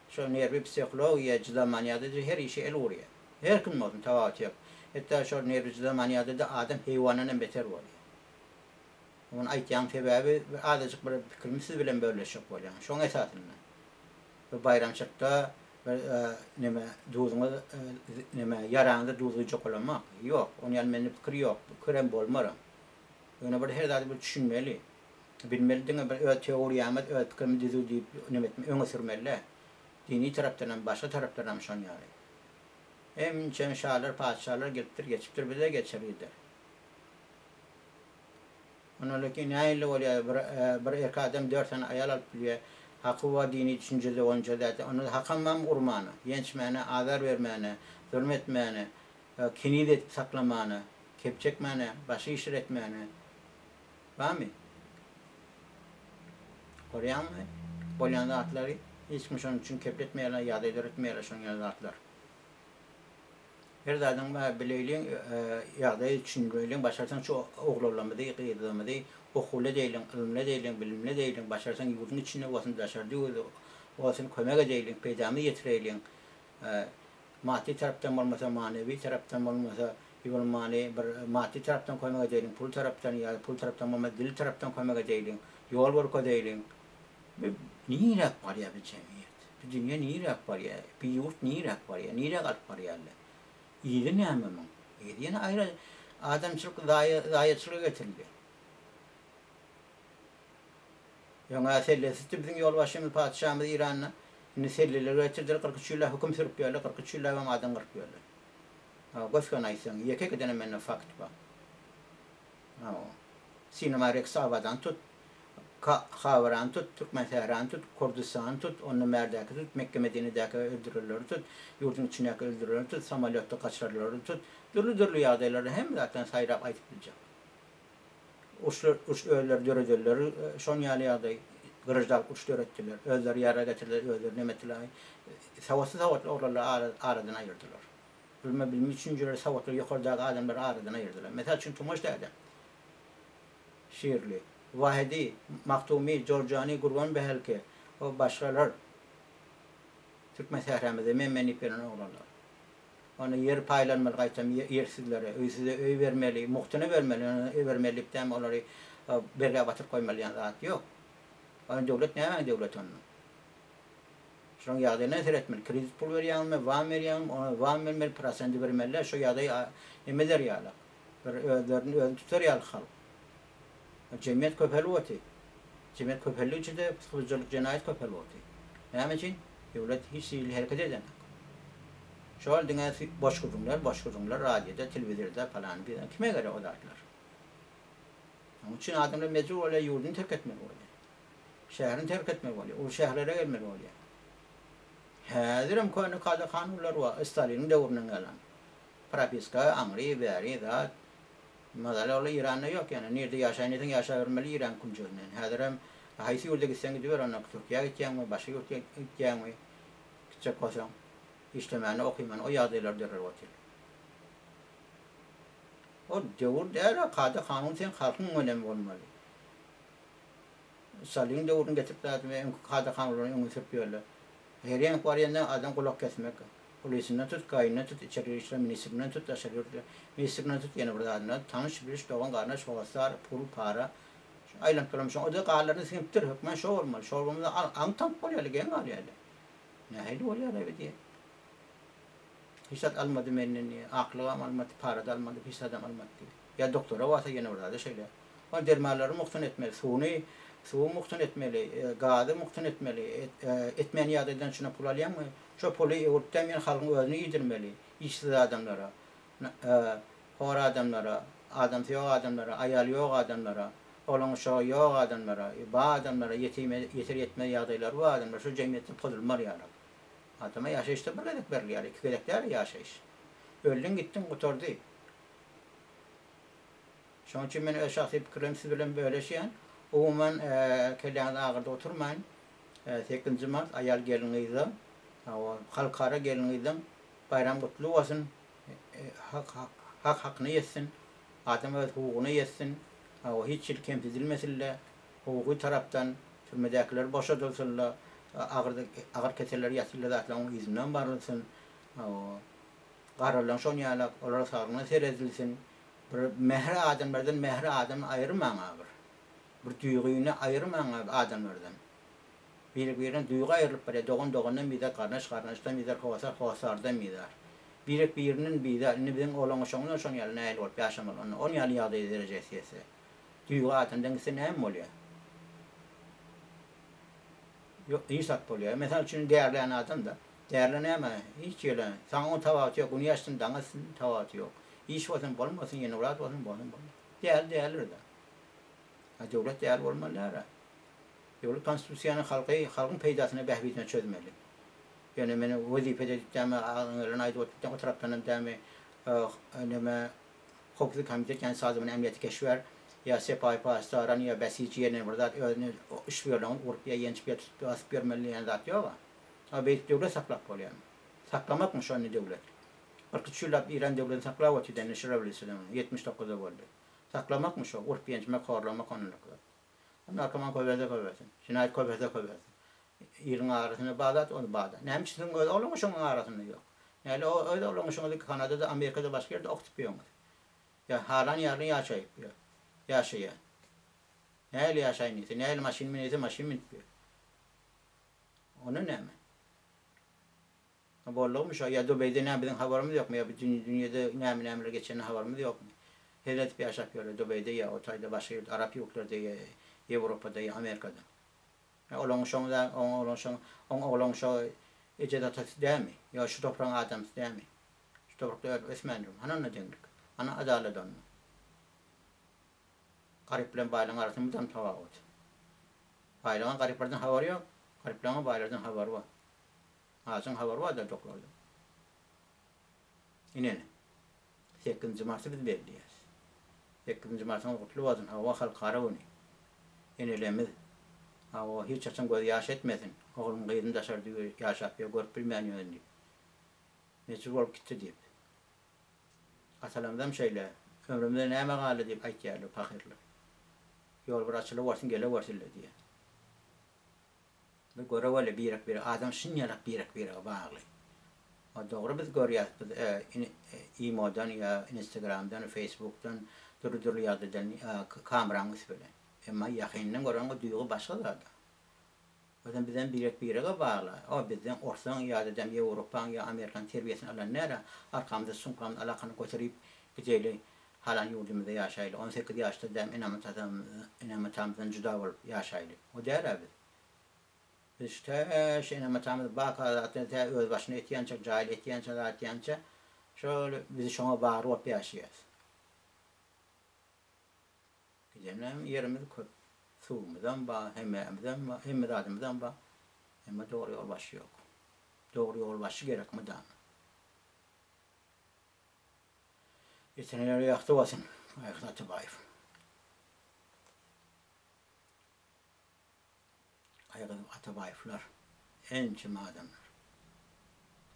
Şol nerwi psihologiýa jydaman ýagdaýda her işe el urýar. Her kim bolsun tapawuty ýok. Hatda şol nerwi jydaman ýagdaýda adam heýwandan hem beter bolýar. Muny aýtýan sebäbi bir azajyk bir pikrimi siz bilen bölleşjek bolýan. Şoň esasynda. Bir baýramçylykda bir neme duzuňyz neme ýaraňyza duz guýjak bolamok. Ýok, onuň ýaly mende pikir ýok. Pikirem bolmaram. Ýöne bir her zady bir düşünmeli. Bilmeli diňe bir öz teoriýamyz, öz pikirimiz düzüw diýip neme etme, öňe sürmeli däl. Dini tarapdan hem, başga tarapdan hem şon ýaly. Ençeme şalar, patyşalar gelipdir, geçipdir, bize geçer gider. Ondan lekin nähili bolýar, bir bir erkek adam dört sany aýal alyp bilýär. Haky bar dini düşünjede boýunça zat. Onda hakam barmy urmana, ýençmäne, azar bermäne, zulum etmäne, keniz edip saklamana, kep çekmäne, başga işler etmäne? Barmy? Görýäňmi bolýan zatlary? Hiç kim şonuň üçin kepil etmeýärler, ýagdaý döretmeýärler şonuň ýaly zatlar. Her zadyň bar bileýliň, ýagdaýy düşündireýliň, başarsaň şu oglanlarymyzy, gyzlarymyzy okuwly edeýliň, ylymly edeýliň, bilimli edeýliň, başarsaň ýurduň içinde bolsun, daşarda ýurda bolsun kömek edeýliň, peýdamyzy ýetireýliň. Maddy tarapdan bolmasa, manewi tarapdan bolmasa, bolmany bir maddy tarapdan kömek edeýliň, pul tarapdan ýa pul tarapdan bolmasa dil tarapdan kömek edeýliň, ýol görkezeýliň. Bu niräk barýar bu jemgyýet? Bu dünýe niräk barýar? Bu ýurt niräk barýar? Niräk alyp barýarlar? Yzy näme muň? Yzy ýene aýra adamçylyk zaýa zaýaçylyga getirilýär. Ýöňä sellesizdi biziň ýolbaşçymyz patyşamyz Iranda. Indi selleleri getirdiler 43 ýyllap höküm sürüp ýörler, 43 ýyllabam adam gyryp ýörler. Gös-göni aýtsaň, ýeke-ýekedenem mende fakt bar. Hawa. Sinema Rex Abadany tut, Hawarany tut, Türkmensährany tut, Kurdistany tut, ondan bärdäki tut, Mekge-Medinedäki öldürilenleri tut, ýurduň içindäki öldürilenleri tut, samolýotda gaçyranlary tut, dürli-dürli ýagdaýlary hemme zatdan saýrap aýdyp biljek. Uruşlar, uruş özleri döredenleri şon ýaly ýagdaý, graždan uruş döretdiler, özleri ýarag getirdiler, özleri neme etdiler, sowatly-sowatly oglanlary aradan aýyrdylar. Ylma bilimi düşünjeleri sowatly ýokardaky adamlary aradan aýyrdylar. Mysal üçin Tumaş däde, Şirli, Wahedi, Magtumy, Jorjany, Gurban Behelke we başgalar türkmen sähramyzda men-men diýip gelen oglanlar. Onda ýer paýlanmaly gaýtam ýersizlere, öýsüze öý bermeli, mugtuna bermeli, öý bermeli diýip dämi olary bergä batyryp goýmaly diýen zat ýok. Onda döwlet nämäň döwleti onda? Şonuň ýagdaýyna seretmeli. Kredit pul berýäňmi, wam berýäňmi, ona wam bermeli, prosendi bermeli-dä, şo ýagdaý neme eder ýaly, bir özlerini özüni tutar ýaly halk. Jemgyýet köpelip otyr. Jemgyýet köpeldigiçe-de psihologiýalyk jenaýat köpelip otyr. Näme üçin? Döwlet hiç hili hereket edenok. Şol diňe boş gürrüňler, boş gürrüňler radioda, telewizorda palan bilen kime gerek o zatlar? Şonuň üçin adamlar mejbur bolýar ýurduny terk etmeli bolýar. Şäherini terk etmeli bolýar. Uly şäherlere gelmeli bolýar. Häzirem köne kada-kanunlar bar, Staliniň döwründen galan. Propiska, aňry, bäri, zat. Mazaly ol Iranda ýok ýöne. Nirde ýaşaýyn diýseň ýaşabermeli Iran künjeginden. Häzirem haýsy ýurda gitseň gidiber onda Türkiýä gitýäňmi, başga ýurtga gitýäňmi gitjek bolsaň. Işlemäne, okymana o ýagdaýlar dörer otyr. O döwür däl-a, kada-kanun seň halkyň bilen bolmaly. Stalin döwrüni getirip zaten we öňki kada-kanunlaryny öňe sürüp ýörler. Her ýeňip barýanda adam gulak kesmek. Polisinden tut, GAI-inden tut, içeri işler ministrinden tut, daşary ýurt ministrinden tut, ýene bir zadyndan tanyş, biliş, dogan, garyndaş, hossar, pul, para. Şu aýlanyp duran şoň o-da ganlaryna siňipdir, hökman şo bolmaly. Şo bolmasa aň-taňk bolýarlar, geň galýarlar. Nähili bolýar-aý bu diýip. Hiç zat almady menden diýýär. Aklygam almady, para-da almady, hiç zadam almady diýýär. Ýa doktora barsa ýene bir zada şeýle. Ol dermanlary mugtuna etmeli, suwuny, suwy mugtuna etmeli, gazy mugtuna etmeli. Etmeýän ýagdaýdan şuna pul alýaňmy? Şo puly öwürtdem ýene halkyň özüne iýdirmeli. Işsiz adamlara, hor adamlara, adamsy ýok adamlara, aýaly ýok adamlara, oglan-uşagy ýok adamlara, bar adamlara, ýetime, ýeter-ýetmez ýagdaýlary bar adamlara şo jemgyýetde pozulmar ýaly. Adama ýaşaýyşda bir gezek berilýär, iki gezek däl ýaşaýyş. Öldüň gitdiň gutardy. Şonuň üçin men öz şahsy pikirlerimi siz bilen böleşýän. Umuman kelläňizi agyrdyp oturmaýyn. Sekizinji mart aýal gelin-gyza, hawa, halkara gelin-gyzlaň baýramy gutly bolsun. Hak hak hakyna ýetsin. Adam öz hukugyna ýetsin. Hawa, hiç hili kemsidilmesinle. Hukuky tarapdan türmedäkiler boşadylsynla. Agyr agyr keseller ýatyrla zatlaryň yzyndan barylsyn. Hawa, garrylaň şon ýalak, olara saglygyna seredilsin. Bir mähir adamlardan mähir adamy aýyrmaň-a bir. Bir duýgyny aýyrmaň-a adamlardan. Birek-birden duýgy aýrylyp barýar, dogan dogandan bizar, garyndaş garyndaşdan bizar, hossar hossardan bizar. Birek-birinden bizar. Indi biziň oglan-uşagymyzam şon ýaly nähili bolup ýaşamaly onda? On ýaly ýagdaýa derejesi ýetse. Duýgy adamdan gitse näme bolýar? Ýok, hiç zat bolýar. Mysal üçin därlän adam-da. Därle näme? Hiç ýere. Saňa oň tabaty ýok. Gün ýaşsyn, daň atsyn, tabaty ýok. Iş bolsun, bolmasyn, ýene bir zat bolsun, bolsun, bolmasyn. Däli dälidir-dä. A döwlet däli bolmaly däl-ä. Döwlet konstitusiýany halky, halkyň peýdasyna, bähbidine çözmeli. Ýöne meni wezipede diýip dämi, agzyňa geleni aýdyp oturyp, o tarapdanam dämi, neme, Howpsuzlyk komitet ýany Sazman emniýeti keşwer ýa Sepahi Pasdaran ýa Besiji ýerine bir zat özüni şpionlaryny urup ýa ýençip ýa tutup asyp ýörmeli diýen zat ýoga. A beýdip döwlet saklap bolýarmy? Saklamakmy şo indi döwlet? 43 ýyllap Iran döwletini saklap otyrdy indi şu rewolýusiýadan öň, 79-da boldy. Saklamakmy şo urup ýençmek horlamak onunlyk zat. Narkoman köpelse köpelsin. Jenaýat köpelse köpelsin. Iliň arasynda bar zat ony bar zat. Näme üçin siziň öz ogluňyz şonuň arasynda ýok? Näle o öz ogluňyz Kanadada, Amerikada başga ýerde okutyp ýöňüz? Ýa halan ýerinde ýaşaýyp ýör. Ýaşaýar. Nähili ýaşaýyn diýse, nähili maşyn münese maşyn münüp ýör. Onda näme? Boldugymy şo? Ýa Dubaýda näme biziň habarymyz ýokmy? Ýa bütün dünýede näme nämeler geçenine habarymyz ýokmy? Hezil edip ýaşap ýörler Dubaýda ýa o taýda başga ýurt arap ýurtlarda ýa Ýewropada ýa Amerikada. Ýa olaň şoň da oň oglan şoň oň oglan şo eje atasy dälmi? Ýa şu topragyň adamsy dälmi? Şu toprakda örüp ösmändirmi? Hany onda deňlik? Hany adalat onda? Garyp bilen baýlaryň arasynda mydam tapawut. Baýlaryň garyplardan habary ýok, garyplaryň baýlardan habary bar. Ajyň habary bar-da doklardan. Ine, sekizinji marty biz belleýäris. Sekizinji martyňyz gutly bolsun, hawa, Halkara güni. Enelerimiz, hawa, hiç haçan göz ýaş etmesin, oglum, gyzym daşarda ýaşap ýör, görüp bilmän ýörün diýip. Mejbur bolup gitdi diýip. Atalarymyzam şeýle, ömrümizde näme galdy diýip aýtýarlar pahyrlar. Ýol bir açylybersin, gelewersinler diýýär. Bir göreweli birek birek adam şunýalak birek birege bagly. O dogry biz görýäs biz imodan ýa instagramdan feýsbukdan dürli dürli ýagdaýdan kameraň üsti bilen. Emma ýakyndan göreňde duýgy başga zada. Özem bizem birek birege bagly. O bizden orsaň ýa-da dem ýewropaň ýa amerikan terbiýesini alan näre arkamyzda sumkamyz alakany göterip gideýli halan ýurdumyzda ýaşaýly. 18 ýaşda dem enem-atamyzdan juda bolup ýaşaýly. O däl-ä biz. Biz tä şu enem-atamyz baka zatdan tä öz başyna etýänçä, jaýly etýänçä, zat etýänçä şol biz şoňa bagly bolup ýaşaýas. Gidenem ýerimiz köp. Suwumyzam bar, hemmämizem bar, hemme zadymyzam bar. Emma dogry ýolbaşçy ýok. Dogry ýolbaşçy gerek mydama. Ýetenler ýagty bolsun, Gaýgysyz Atabaýew. Gaýgysyz Atabaýewler, ençeme adamlar.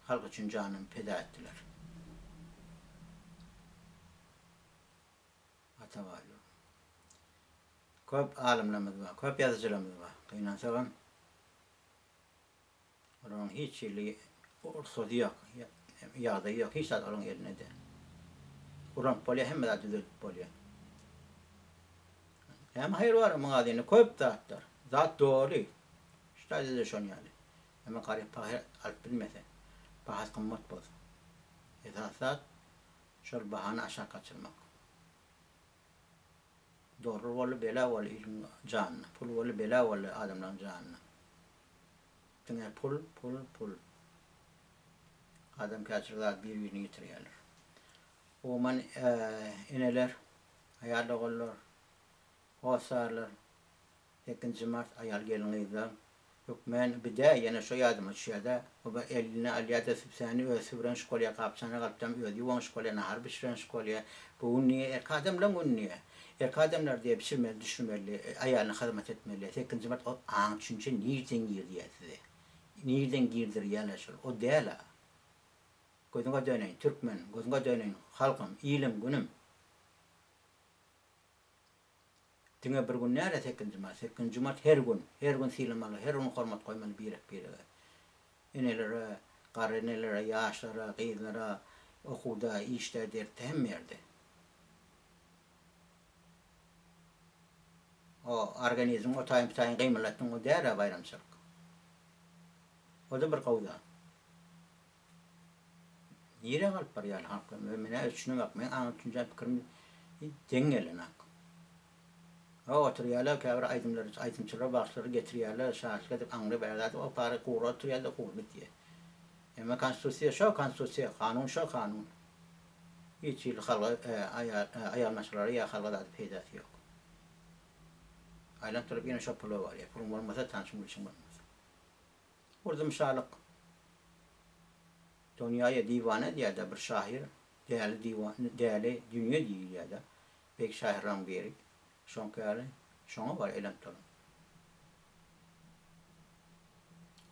Halk üçin janyny peda etdiler. Atabaýlar. Köp alymlarymyz bar, köp ýazyjylarymyz bar. Gynansagam, olaryň hiç hili rugsady ýok, ýagdaýy ýok, hiç zat olaryň elinde däl. Ulanyp bolýar, hemme zat düzeldip bolýar. Näme haýyr bar magazinde? Köp zatlar. Zat doly. Şu taýda-da şon ýaly. Emma garyp pahyr alyp bilmese, bahasy gymmat bolsa. Esasy zat şol bahany aşak gaçyrmak. Dollar boldy bela boldy iliň janyna, pul boldy bela boldy adamlaryň janyna. Diňe pul, pul, pul. Adamkärçilik zat bir-birini ýitirýärler. Umuman eneler, aýal doganlar, hossarlar, sekizinji mart aýal gelin-gyzlar hökmän bidä ýene şo ýadyma düşýädä, o bir eline alýada sübsäni özi sübrenşik bolýa, gapçanak alypdam özi ýuwanşyk bolýa, nahar bişirenşik bolýa. Bu gün diýýä erkek adamlaň güni diýýä. Erkek adamlar diýýä bişirmeli, düşürmeli, aýalyna hyzmat etmeli. Sekizinji mart o aň düşünje nirden girdiýä size? Nirden girdirýäler şol? O däl-a. Gözüňe döneýin, türkmen, gözüňe döneýin, halkym, ilim, günüm. Diňe bir gün däl-ä sekizinji mart. Sekizinji mart her gün, her gün sylamaly, her gün hormat goýmaly birek-birege. Enelere, garry enelere, ýaşlara, gyzlara, okuwda, işde, dertde, hemme ýerde. O organizmiň o taýyn bu taýyn gymyldatdyň o däl-ä baýramçylyk. O-da bir gowy zat. Nirä galyp barýar halk? Men-ä düşünemok. Meň aňym düşünjäm pikirim deň gelenok. O oturýarlar, käbir aýdymlary, aýdymçylar, bagşylary getirýärler, şaşlyk edip aňry bäri zat, o pary gury oturýar-da gury bitýär. Emma konstitusiýa şo konstitusiýa, kanun şo kanun. Hiç hili halga, aýal, aýal maşgalara ýa halga zady peýdasy ýok. Aýlanyp durup ýene şo pula barýar. Puluň bolmasa tanşyň bilşiň bolmaz. Urdum şalyk. Donýaýa diwana diýýär-de bir şahyr, däli diwan, däli dünýe diýilýär-de. Beýik şahyrlaryň biri. Şoňky ýaly, şoňa bar elenip duruň.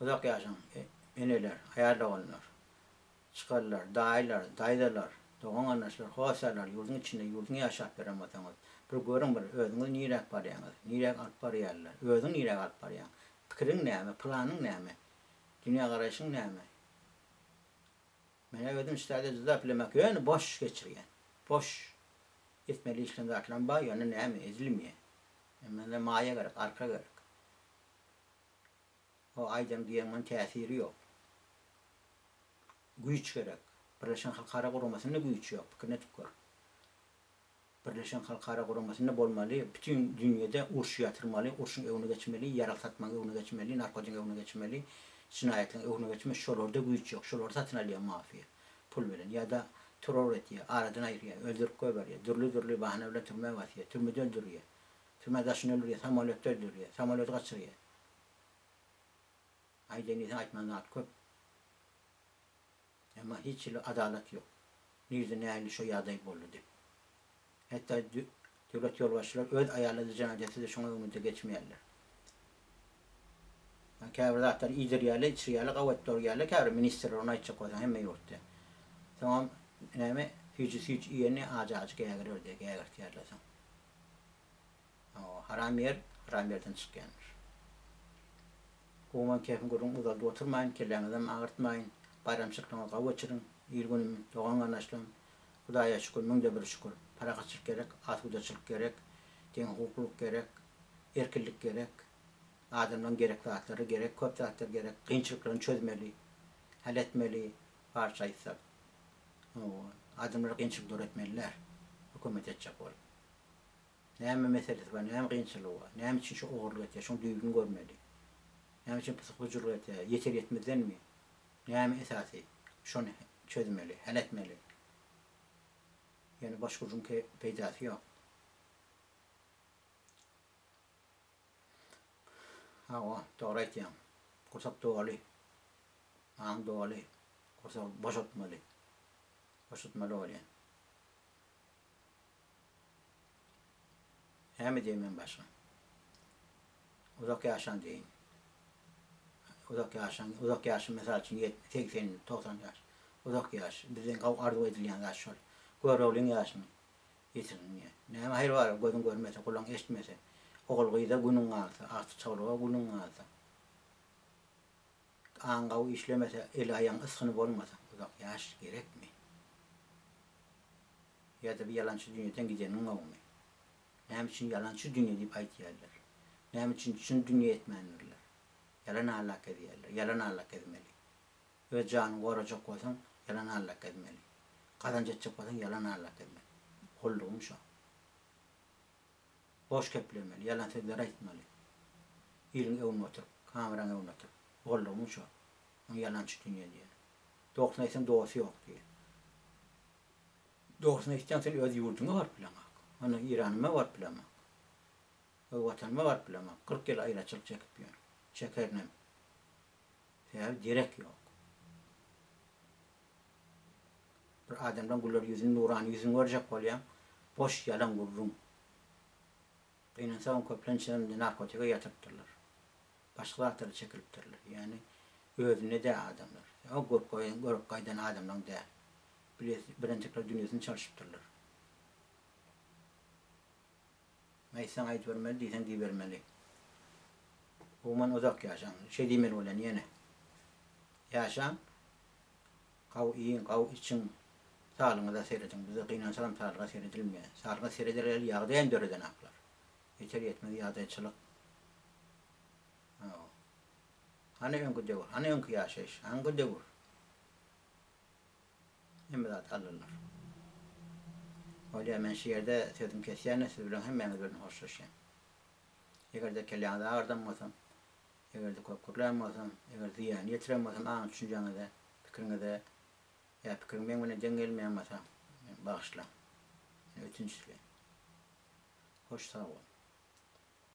Uzak ýaşaň, eneler, aýal doganlar, çykarlar, daýylar, daýzalar, dogan-garyndaşlar, hossarlar, ýurduň içinde, ýurduň ýaşap ýören bolsaňyz, bir görüň bir, özüňiz niräk barýaňyz, niräk alyp barýarlar, özüň niräk alyp barýaň, pikiriň näme, planyň näme, dünýägaraýşyň näme? Menä özüm ştaýda juda bilemek ýöne boş geçirýän. Boş. Etmeli işlem zatlam bar ýöne näme edilmeýär. Mende maýa gerek, arka gerek. O aýdan diýeniň täsiri ýok. Güýç gerek. Birleşen Halkara Guramasynda güýç ýok, pikirini edip gör. Birleşen Halkara Guramasynda bolmaly, bütin dünýede urşy ýatyrmaly, urşuň öňüne geçmeli, ýarag satmagyň öňüne geçmeli, narkotigiň öňüne geçmeli, jenaýatlaryň öňüne geçmeli, şolarda güýç ýok, şolary satyn alýar mafiýa pul bilen ýa-da terror edýär, aradan aýyrýar, öldürip goýberýär, dürli-dürli bahana bilen türmä basýar, türmede öldürýär, türmä daşynda öldürýär, samolýotda öldürýär, samolýoty gaçyrýar. Aýdaýyn diýseň aýtmaly zat köp. Emma hiç hili adalat ýok. Nirde nähili şo ýagdaý boldy diýip. Hatda döwlet ýolbaşçylary öz aýallary jenaýat etse-de şoňa öňünde geçmeýärler. Käbir zatlary iýdirýärler, içirýärler, gawy et dorýarlar käbir ministrler ony aýtjak bolsaň hemme ýurtda. Soňam näme süýji süýji iýeni ajy ajy gägirer diýip gägirtýärler soň. Haram ýer, haram ýerden çykýandyr. Umuman kepim gürrüň uzaldyp oturmaýyn, kelläňizem agyrtmaýyn. Baýramçylyklaryňyzy gowy geçiriň. Il-günüm, dogan-garyndaşlarym, Hudaýa şükür, müňde bir şükür. Parahatçylyk gerek, asudaçylyk gerek, deňhukuklylyk gerek, erkinlik gerek. Adamlaryň gerek zatlary gerek, köp zatlar gerek. Kynçylyklaryny çözmeli, hal etmeli, parsça aýtsak. Adamlara kynçylyk döretmeliler, hökümet etjek bolup. Näme meselesi bar, näme kynçylygy bar, näme üçin şu ogurlyk etýär, şoň düýbüni görmeli. Näme üçin pysyk-pyjurlyk etýär, ýeter-ýetmezdenmi? Näme esasy? Şony çözmeli, hal etmeli. Ýöne boş gürrüň peýdasy ýok. Hawa, dogry aýtýaň. Gursak doly. Aň doly. Gursagy boşatmaly. Boşatmaly bolýar. Näme diýeýin men başga? Uzak ýaşaň diýeýin. Uzak ýaşaň, uzak ýaşa mysal üçin 70, 80, 90 ýaş. Uzak ýaş. Bizden gowy arzuw edilýän zat şol. Göroglyň ýaşyny ýetirin diýýär. Näme haýry bar, gözüň görmese, gulagyň eşitmese, ogul-gyza günüň galsa, agtyk-çowluga günüň galsa. Aň gowy işlemese, eli-aýagyň ysgyny bolmasa, uzak ýaş gerekmi? Ýa-da bir ýalançy dünýeden gideniň gowumy? Näme üçin ýalançy dünýe diýip aýtýarlar? Näme üçin çyn dünýe etmändirler? Ýalan allak ezýärler. Ýalan allak ezmeli. Öz janyňy gorajak bolsaň, ýalan allak ezmeli. Gazanç etjek bolsaň, ýalan allak ezmeli. Gullugyň şo. Boş geplemeli, ýalan sözler aýtmaly. Iliň öňünde oturyp, kameraň öňünde oturyp. Gullugyň şo. Oňa ýalançy dünýe diýýär. Dogrusyny aýtsaň dosty ýok diýýär. Dogrusyny aýtsaň sen öz ýurduňa baryp bileňok. Onda Iranyma baryp bilemok. Öz watanyma baryp bilemok. 40 ýyl aýraçylyk çekip ýörün. Çekerinem. Sebäbi derek ýok. Bir adamdan güler ýüzüni, nurana ýüzüni görjek bolýaň. Boş ýalan gürrüň. Gynansagam köplenç narkotige ýatyrypdyrlar. Başga zatlara çekilipdirler. Ýagny özünde däl adamlar. O görüp goýan, görüp gaýdan adamlaň däl. Birentekler dünýesini çalşypdyrlar. Aýtsaň aýdybermeli, diýseň diýibermeli. Umuman uzak ýaşaň. Şeý diýmeli bolýan ýene. Ýaşaň. Gawy iýiň, gawy içiň. Saglygyňyza serediň. Bizde gynansagam saglyga seredilmeýär. Saglyga sereder ýaly ýagdaýam döredenaklar. Ýeter ýetmez ýagdaýçylyk. Hany öňki döwür, hany öňki ýaşaýyş, hangi döwür? Hemme zat aldylar. Bolýar, men şu ýerde sözümi kesýän-de, siz bilen hemmäňiz bilen hoşlaşýan. Eger-de kelläňizi agyrdan bolsam, eger-de köp gürlän bolsam, eger zyýan ýetiren bolsam aň-düşünjäňize, pikiriňize ýa pikiriň meň bilen deň gelmeýän bolsa, meni bagyşlaň. Meni ötünç isleýän. Hoş sag boluň.